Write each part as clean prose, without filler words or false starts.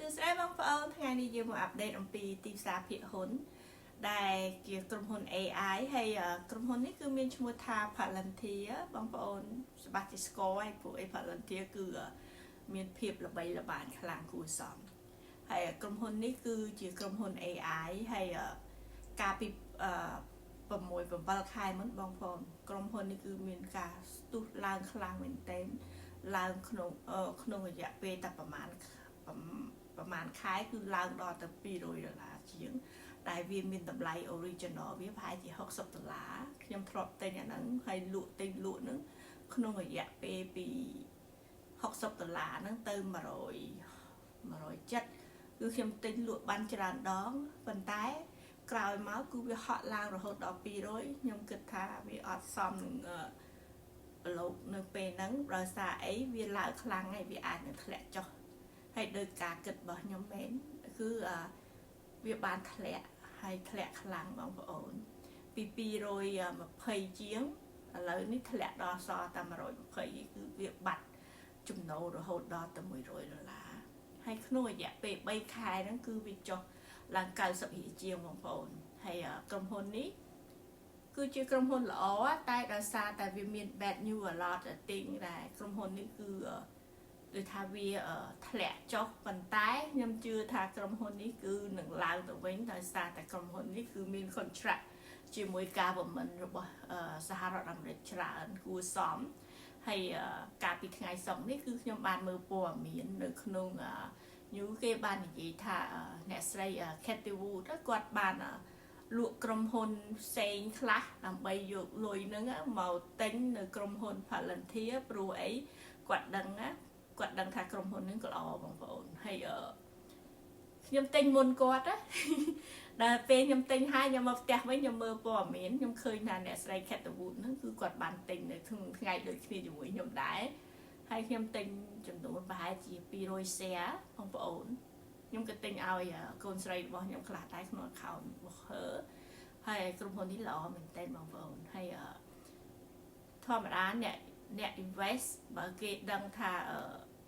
សួស្តីបងប្អូនថ្ងៃនេះយើងមក update អំពីទីផ្សារភាគហ៊ុនដែលជាក្រុមហ៊ុន AI ហើយក្រុមហ៊ុននេះគឺមានឈ្មោះថា Palantir បងប្អូនច្បាស់ជាស្គាល់ហើយព្រោះអី Palantir គឺមានភាពល្បីល្បាញខ្លាំងគួរសមហើយក្រុមហ៊ុននេះគឺជាក្រុមហ៊ុន AI ហើយកាលពី6 7ខែមុនបងប្អូនក្រុមហ៊ុននេះគឺមានការស្ទុះឡើងខ្លាំងមែនទែនឡើងក្នុងក្នុងរយៈពេលតែប្រហែលខែគឺឡើងដល់ទៅ200ដុល្លារជាងដែលវាមានតម្លៃ original វាប្រហែលជា60ដុល្លារខ្ញុំធ្លាប់ទិញអាហ្នឹងហើយលក់ទិញលក់ហ្នឹងក្នុងរយៈពេលពី60ដុល្លារហ្នឹងទៅ100 170គឺខ្ញុំទិញលក់បានច្រើនដងប៉ុន្តែក្រោយមកគឺវាហក់ឡើងរហូតដល់200ខ្ញុំគិតថាវាអត់សមនឹងលោកនៅពេលហ្នឹងដោយសារអីវាឡើងខ្លាំងហើយវាអាចនឹងធ្លាក់ចុះហើយដោយការគិតរបស់ខ្ញុំមែនគឺវាបានធ្លាក់ហើយធ្លាក់ខ្លាំងបងប្អូនពី220ជាងឥឡូវនេះធ្លាក់ដល់សល់តែ120គឺវាបាត់ចំណូលរហូតដល់ទៅ100ដុល្លារហើយក្នុងរយៈពេល3ខែហ្នឹងគឺវាចុះឡើង90រៀលជាងបងប្អូនហើយក្រុមហ៊ុននេះគឺជាក្រុមហ៊ុនល្អតែដោយសារតែវាមាន bad news a lot ទិញដែរក្រុមហ៊ុននេះគឺដូចថាវាធ្លាក់ចុះប៉ុន្តែខ្ញុំជឿថាក្រុមហ៊ុននេះគឺនឹងឡើងទៅវិញដោយសារតែក្រុមហ៊ុននេះគឺមាន contract ជាមួយ government របស់សហរដ្ឋអាមេរិកច្រើនគួរសមហើយកាលពីថ្ងៃសុក្រនេះគឺខ្ញុំបានមើលព័ត៌មាននៅក្នុង news គេបាននិយាយថាអ្នកស្រី Cathie Wood គាត់បានលក់ក្រុមហ៊ុនផ្សេងខ្លះដើម្បីយកលុយហ្នឹងមកទិញនៅក្រុមហ៊ុន Palantir ព្រោះអីគាត់ដឹងណាគាត់ដឹងថាក្រុមហ៊ុនហ្នឹងក៏ល្អបងប្អូនហើយខ្ញុំទិញមុនគាត់ណាដល់ពេលខ្ញុំទិញហើយខ្ញុំមកផ្ទះវិញខ្ញុំមើលព័ត៌មានខ្ញុំឃើញថាអ្នកស្រី Cathie Wood ហ្នឹងគឺគាត់បានទិញនៅក្នុងថ្ងៃដូចគ្នាជាមួយខ្ញុំដែរហើយខ្ញុំទិញចំនួនប្រហែលជា200 share បងប្អូនខ្ញុំក៏ទិញឲ្យកូនស្រីរបស់ខ្ញុំខ្លះដែរក្នុង account របស់ her ហើយក្រុមហ៊ុននេះល្អមែនទែនបងប្អូនហើយធម្មតាអ្នកអ្នក invest បើគេដឹងថា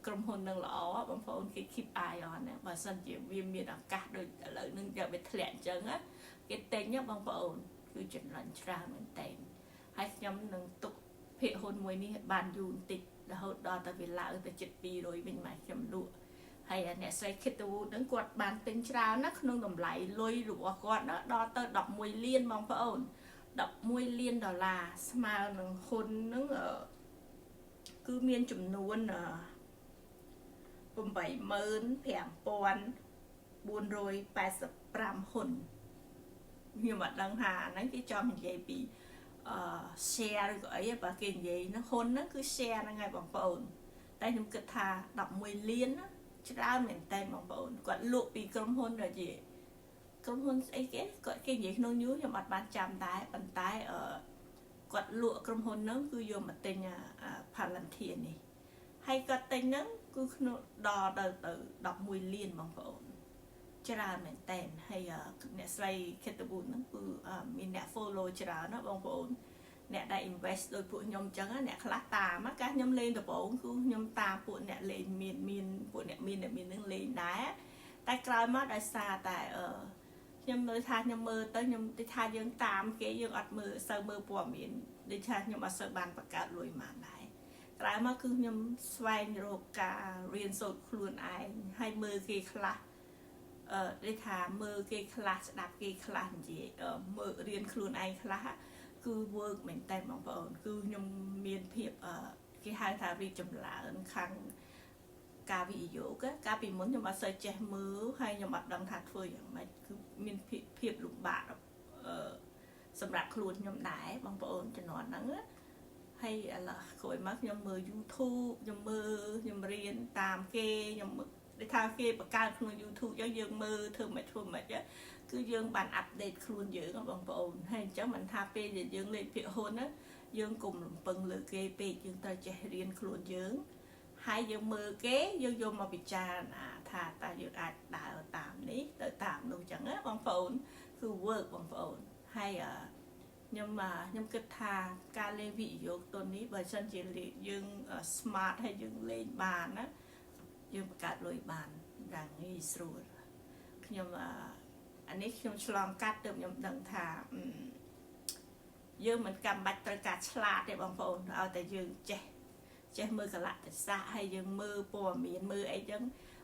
ក្រុមហ៊ុននឹងល្អបងប្អូនគេ keep eye on ណាបើសិនជាវាមានឱកាសដូចឥឡូវនឹងយកវាធ្លាក់អញ្ចឹងណាគេទិញបងប្អូនគឺចំណេញច្រើនមែនទែនហើយខ្ញុំនឹងទុកភាគហ៊ុនមួយនេះបានយូរបន្តិចរហូតដល់តែវាឡើងទៅជិត200វិញមកខ្ញុំលក់ហើយអ្នកស្រី Cathie Wood ហ្នឹងគាត់បានទិញច្រើនណាក្នុងតម្លៃលុយរបស់គាត់ណាដល់ទៅ11លានបងប្អូន11លានដុល្លារស្មើនឹងហ៊ុនហ្នឹងគឺមានចំនួន85485ហ៊ុនខ្ញុំអត់ដឹងថាហ្នឹងគេចង់និយាយពីអឺ share ឬក៏អីបើគេនិយាយហ្នឹងហ៊ុនហ្នឹងគឺ share ហ្នឹងហើយបងប្អូនតែខ្ញុំគិតថា11លានច្រើនមែនតើបងប្អូនគាត់លក់ពីក្រុមហ៊ុនដូចជាក្រុមហ៊ុនស្អីគេគាត់គេនិយាយក្នុង news ខ្ញុំអត់បានចាំដែរប៉ុន្តែអឺគាត់លក់ក្រុមហ៊ុនហ្នឹងគឺយកមកទិញ Palantir នេះហើយគាត់ទិញហ្នឹងគឺក្នុងដល់ទៅ11លានបងប្អូនច្រើនមែនតើហើយអ្នកស្រី Cathie Wood ហ្នឹងគឺមានអ្នក follow ច្រើនណាបងប្អូនអ្នកដែល invest ដោយពួកខ្ញុំអញ្ចឹងអ្នកខ្លះតាមកាលខ្ញុំលេងដំបូងគឺខ្ញុំតាមពួកអ្នកលេងមានមានពួកអ្នកមានអ្នកមាននឹងលេងដែរតែក្រោយមកដោយសារតែអឺខ្ញុំមើលថាខ្ញុំមើលទៅខ្ញុំដូចថាយើងតាមគេយើងអត់មើលសូវមើលព័ត៌មានដូចថាខ្ញុំអត់សូវបានបង្កើតលុយមកដែរក្រោយមកគឺខ្ញុំស្វែងរកការរៀនសូត្រខ្លួនឯងហើយមើលគេខ្លះអឺដូចថាមើលគេខ្លះស្ដាប់គេខ្លះនិយាយមើលរៀនខ្លួនឯងខ្លះគឺ work មែនតើបងប្អូនគឺខ្ញុំមានភាពគេហៅថារីកចម្រើនខាងការវិនិយោគកាលពីមុនខ្ញុំអត់សូវចេះមើលហើយខ្ញុំអត់ដឹងថាធ្វើយ៉ាងម៉េចគឺមានភាពលំបាកអឺសម្រាប់ខ្លួនខ្ញុំដែរបងប្អូនជំនាន់ហ្នឹងហើយឥឡូវក្រោយមកខ្ញុំមើល YouTube ខ្ញុំមើលខ្ញុំរៀនតាមគេខ្ញុំដូចថាគេបង្កើតក្នុង YouTube អញ្ចឹងយើងមើលធ្វើមិនធ្វើមិនគឺយើងបាន update ខ្លួនយើងបងប្អូនហើយអញ្ចឹងមិនថាពេលដែលយើងលេងភាគហ៊ុនណាយើងកុំរំពឹងលើគេពេកយើងត្រូវចេះរៀនខ្លួនយើងហើយយើងមើលគេយើងយកមកពិចារណាថាតើយើងអាចដើរតាមនេះទៅតាមនោះអញ្ចឹងណាបងប្អូនគឺ work បងប្អូនហើយខ្ញុំខ្ញុំគិតថាការលេងវិនិយោគទុននេះបើសិនជាយើង smart ហើយយើងលេងបានណាយើងបង្កើតលុយបាន យ៉ាងងាយស្រួលខ្ញុំអានេះខ្ញុំឆ្លងកាត់ទើបខ្ញុំដឹងថាយើងមិនចាំបាច់ត្រូវការឆ្លាតទេបងប្អូនឲ្យតែយើងចេះចេះមើលកលៈទេសៈហើយយើងមើលព័ត៌មានមើលអីចឹង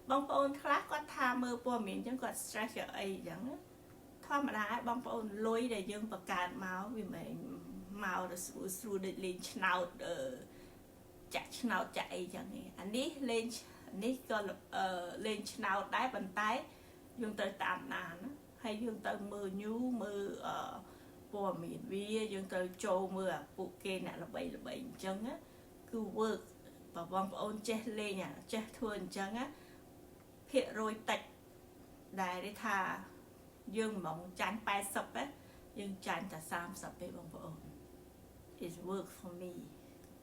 បងប្អូនខ្លះគាត់ថាមើលព័ត៌មានចឹងគាត់ stress ជាអីចឹងធម្មតាបងប្អូនលុយដែលយើងបង្កើតមកវាមិនមកទៅស្រួលស្រួលដូចលេងឆ្នោតអឺចាក់ឆ្នោតចាក់អីចឹងនេះអានេះលេងនេះក៏លេងឆ្នោតដែរប៉ុន្តែយើងត្រូវតាមដានណាហើយយើងត្រូវមើល news មើលអឺព័ត៌មានវាយើងត្រូវចូលមើលអាពួកគេអ្នកល្បីល្បីអញ្ចឹងណាគឺ work បើបងប្អូនចេះលេងចេះធ្វើអញ្ចឹងណាភាគរយតិចដែលគេថាយើងហ្មងចាញ់80ណាយើងចាញ់តែ30ទេបងប្អូន is work for me.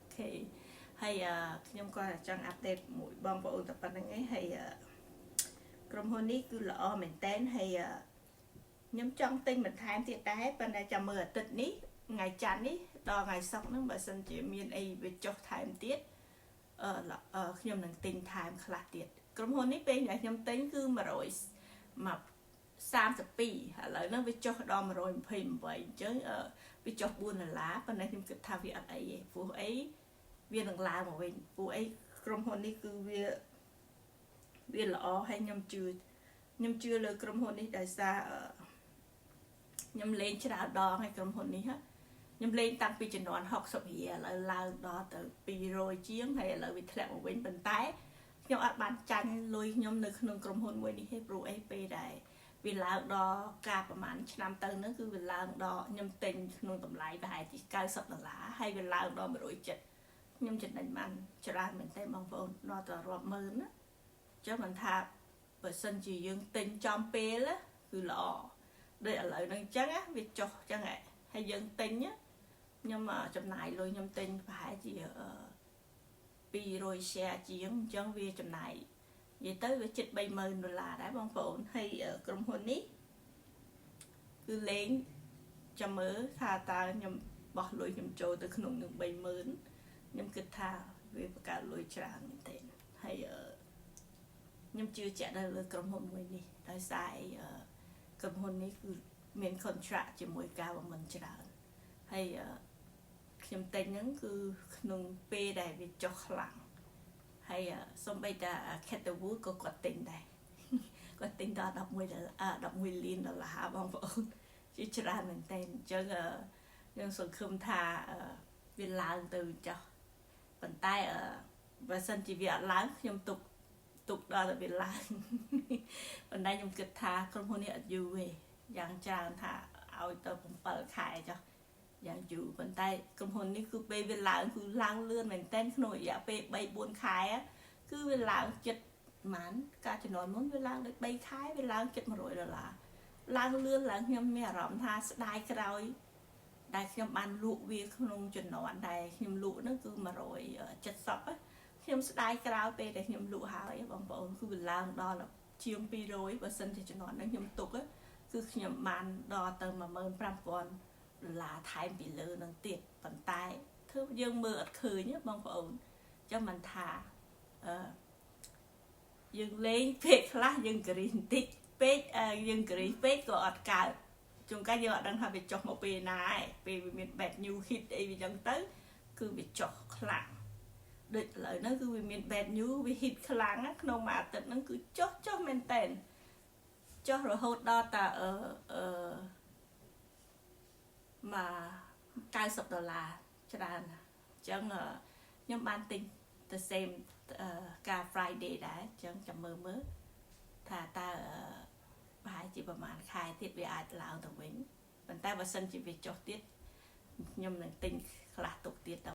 Okay, ហើយខ្ញុំក៏ចង់ update មួយបងប្អូនតែប៉ុណ្្នឹងឯងហើយក្រុមហ៊ុននេះគឺល្អមែនតើហើយខ្ញុំចង់ទិញបន្ថែមទៀតដែរប៉ុន្តែចាំមើលអាទិត្យនេះថ្ងៃច័ន្ទនេះដល់ថ្ងៃសុក្រហ្នឹងបើសិនជាមានអីវាចុះថែមទៀតអឺខ្ញុំនឹងទិញថែមខ្លះទៀតក្រុមហ៊ុននេះពេលដែលខ្ញុំទិញគឺ100មក32ឥឡូវហ្នឹងវាចុះដល់128អញ្ចឹងវាចុះ4ដុល្លារប៉ុន្តែខ្ញុំគិតថាវាអត់អីទេព្រោះអីវានឹងឡើងមកវិញព្រោះអីក្រុមហ៊ុននេះគឺវាវាល្អហើយខ្ញុំជឿលើក្រុមហ៊ុននេះដោយសារខ្ញុំលេងច្រើនដងហើយក្រុមហ៊ុននេះខ្ញុំលេងតាំងពីជំនាន់60រៀលឥឡូវឡើងដល់ទៅ200ជាងហើយឥឡូវវាធ្លាក់មកវិញប៉ុន្តែខ្ញុំអត់បានចាញ់លុយខ្ញុំនៅក្នុងក្រុមហ៊ុនមួយនេះទេព្រោះអីពេលដែលវាឡើងដល់ការប្រហែលឆ្នាំទៅហ្នឹងគឺវាឡើងដល់ខ្ញុំទិញក្នុងតម្លៃប្រហែលជា90ដុល្លារហើយវាឡើងដល់170ខ្ញុំចំណេញបានច្រើនមែនទែនបងប្អូនដល់ទៅរាប់ម៉ឺនណាចឹងមិនថាបើសិនជាយើងទិញចំពេលគឺល្អដូចឥឡូវហ្នឹងអញ្ចឹងវាចុះអញ្ចឹងហើយយើងទិញខ្ញុំចំណាយលុយខ្ញុំទិញប្រហែលជា200 share ជាងអញ្ចឹងវាចំណាយនិយាយទៅវាជិត30000ដុល្លារដែរបងប្អូនហើយក្រុមហ៊ុននេះគឺលេងចាំមើលថាតើខ្ញុំបោះលុយខ្ញុំចូលទៅក្នុងនឹង30000ខ្ញុំគិតថាវាបង្កើតលុយច្រើនមែនទែនហើយខ្ញុំជឿជាក់ដល់លើក្រុមហ៊ុនមួយនេះដោយសារអីក្រុមហ៊ុននេះគឺមាន contract ជាមួយ government ច្រើនហើយខ្ញុំទិញហ្នឹងគឺក្នុងពេលដែលវាចុះខ្លាំងហើយសំបីតា Cathie Wood ក៏គាត់ទិញដែរគាត់ទិញដល់11ដុល្លារ11លានដុល្លារបងប្អូនជាច្រើនមែនទែនអញ្ចឹងយើងសង្ឃឹមថាវាឡើងទៅចុះប៉ុន្តែបើសិនជាវាអត់ឡើងខ្ញុំទុកទុកដល់តែវាឡើងប៉ុន្តែខ្ញុំគិតថាក្រុមហ៊ុននេះអត់យូរទេយ៉ាងច្រើនថាឲ្យទៅ7ខែចុះយ៉ាងយូរប៉ុន្តែក្រុមហ៊ុននេះគឺពេលវាឡើងគឺឡើងលឿនមែនទែនក្នុងរយៈពេល3 4ខែគឺវាឡើងចិត្តប្រហែលកាលជំនាន់មុនវាឡើងដូច3ខែវាឡើងចិត្ត100ដុល្លារឡើងលឿនឡើងខ្ញុំមានអារម្មណ៍ថាស្ដាយក្រោយដែលខ្ញុំបានលក់វាក្នុងជំនាន់ដែលខ្ញុំលក់ហ្នឹងគឺ170ខ្ញុំស្ដាយក្រោយពេលដែលខ្ញុំលក់ហើយបងប្អូនគឺវាឡើងដល់ជាង200បើសិនជាជំនាន់ហ្នឹងខ្ញុំទុកគឺខ្ញុំបានដល់ទៅ15000ដុល្លារថែមពីលើនឹងទៀតប៉ុន្តែធ្វើយើងមើលអត់ឃើញបងប្អូនចាំមិនថាអឺយើងលេងពេកខ្លះយើង greedy បន្តិចពេកយើង greedy ពេកក៏អត់កើតជួនកាលយើងអត់ដឹងថាវាចុះមកពេលណាឯងពេលវាមាន bad news hit អីវាចឹងទៅគឺវាចុះខ្លាំងដូចឥឡូវហ្នឹងគឺវាមាន bad news វា hit ខ្លាំងក្នុងមួយអាទិត្យហ្នឹងគឺចុះចុះមែនតែនចុះរហូតដល់តាអឺអឺមក90ដុល្លារច្រើនអញ្ចឹងខ្ញុំបានទិញ the same ការ Friday ដែរអញ្ចឹងចាំមើលមើលថាតើប្រហែលជាប្រហែលខែទៀតវាអាចឡើងទៅវិញប៉ុន្តែបើសិនជាវាចុះទៀតខ្ញុំនឹងទិញខ្លះទុកទៀតទៅ